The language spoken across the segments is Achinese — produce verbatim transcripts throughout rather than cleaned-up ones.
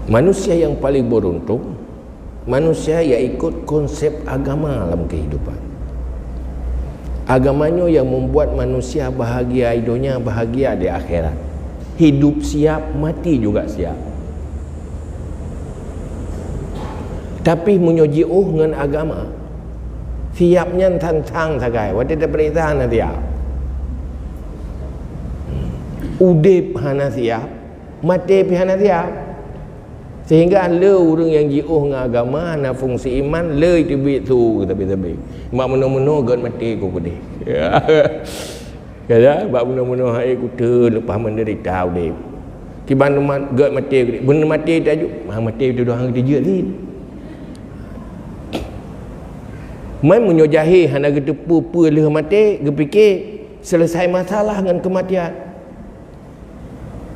Manusia yang paling beruntung, manusia yang ikut konsep agama dalam kehidupan. Agama nyoe yang membuat manusia bahagia di dunia, bahagia di akhirat. Hidup siap, mati juga siap. Tapi meunyoe jiôh ngon agama, siap nyan sang-sang sagai, watèe tapeuriksa hana siap. Udép hana siap, maté pih hana siap. Sehingga le ureuëng nyang jiôh ngon agama, hana fungsi iman, le teubiet su sabe-sabe. Bak meunoe-meunoe gét maté ku keudeh. Kada, bak meunoe-meunoe hai kuteun leupah menderita udép. Kiban teuma gét maté ku keudeh. Beuneuh maté tajak, ha, maté teudoh hang teujeuet sit. Man meunyoe jahé hana geuteupeue peue lheueh maté, geupike selesai masalah ngon keumatian.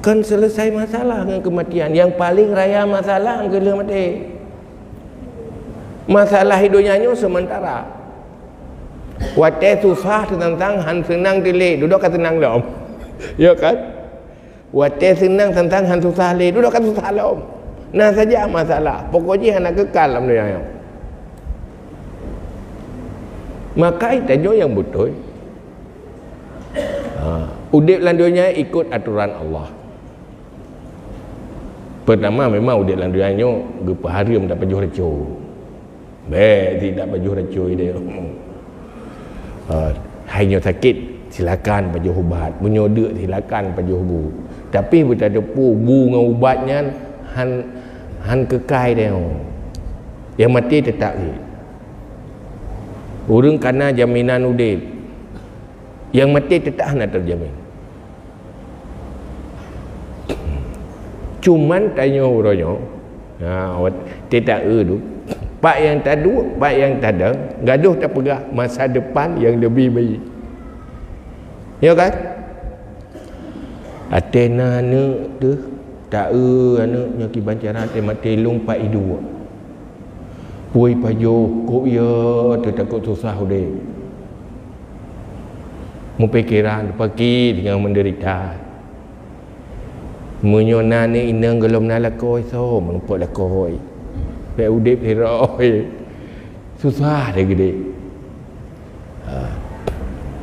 Kon selesai masalah ngon keumatian. Nyang paleng raya masalah ngon lheueh maté. Masalah hidup nyoe sementara. Watèe susah teuntang han seunang dilé, dudoe ka seunang lom. Ya kan? Watèe seunang teuntang han susah lé, dudoe ka susah lom. Nah saja masalah. Pokok jih hana kekal lam dunia nyoe. Maka tanyoe nyang beutôi. Ha, udép lam dunia ikut aturan Allah. Pertama, memang udép lam dunia nyoe geupeuhareuem tapajoh racô. Bèk sit tapajoh racô idéh. Ha, hai nyoe sakét, silakan pajoh ubat. Meunyoe deuk, silakan pajoh bu. Tapi beuteupeue bu ngon ubat nyan han, han keukai deh. Nyang maté teutap sit. Ureuëng kana jaminan udép. Nyang maté teutap hana teujamin. Cuman tanyoe uroe nyoe, ha, wat-, teuta eu du, pat nyang taduek, pat nyang tadong, gadoh tapeugah masa depan nyang leubeh baik. Ya kan? Até na aneuk teuh, ta eu aneuk nyoe kiban cara até maté lôn pat iduek. Pui pajoh, kok ya teuh takot susah udép. Meupikiran, paki teungoh menderita. Meunyoe na aneuk inong gohlom na lakoe, soe meureumpok lakoe? Bèk udép sidroe. Susah deh geude. Ha.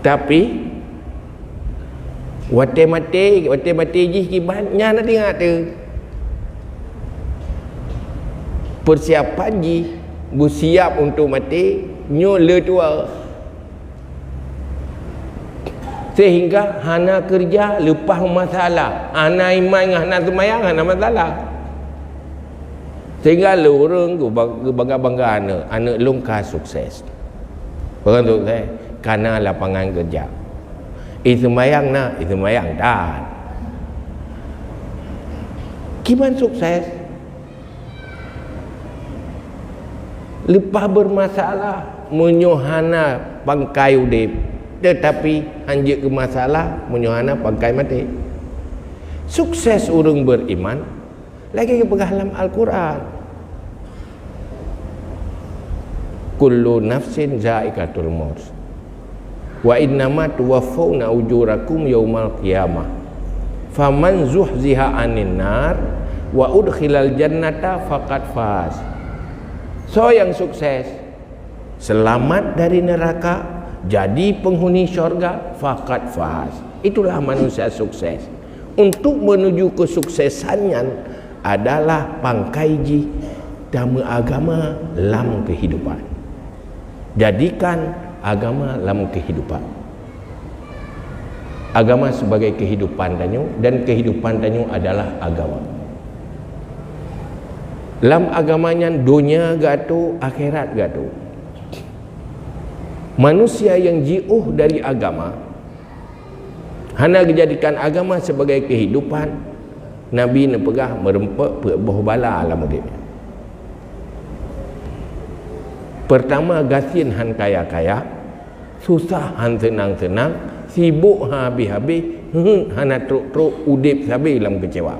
Tapi, watèe maté, watèe maté jih kiban, nyan na teuingat teuh. Persiapan jih, beusiap untuk maté, nyoe le tuwoe. Sehingga hana keureuja leupah masalah, hana iman ngon hana seumayang, hana masalah. Sehingga le ureuëng geuba-, geubangga-bangga aneuk, aneuk lôn ka sukses. Bukan sukses, kana lapangan keureuja. Iseumayang na, iseumayang that. Kiban sukses. Leupah beureumasalah meunyoe hana pangkai udép, teutapi hanjeuet keu masalah meunyoe hana pangkai maté. Sukses ureuëng beuriman lagée geupeugah lam Al-Qur'an, "Kullu nafsin za'iqatul maut." "Wa innama tuwaffawna ujurakum yaumal qiyamah. Faman zuhziha 'anin nar wa udkhilal jannata faqad faz." Soe nyang sukses, selamat dari neraka, jadi penghuni syurga, faqad faz. Itulah manusia sukses. Untuk menuju kesuksesan nyan adalah pangkai jih tameuagama lam kehidupan. Jadikan agama lam kehidupan. Agama sebagai kehidupan tanyoe dan kehidupan tanyoe adalah agama. Lam agama nyan donya geuatô, akhirat geuatô. Manusia nyang jiôh dari agama, hana geujadikan agama sebagai kehidupan, Nabi neupeugah meureumpok peuet boh bala lam udép. Pertama, gasien han kaya-kaya, susah han seunang-seunang, sibok han habéh-habéh, hana trok-trok, udép sabe lam keucewa.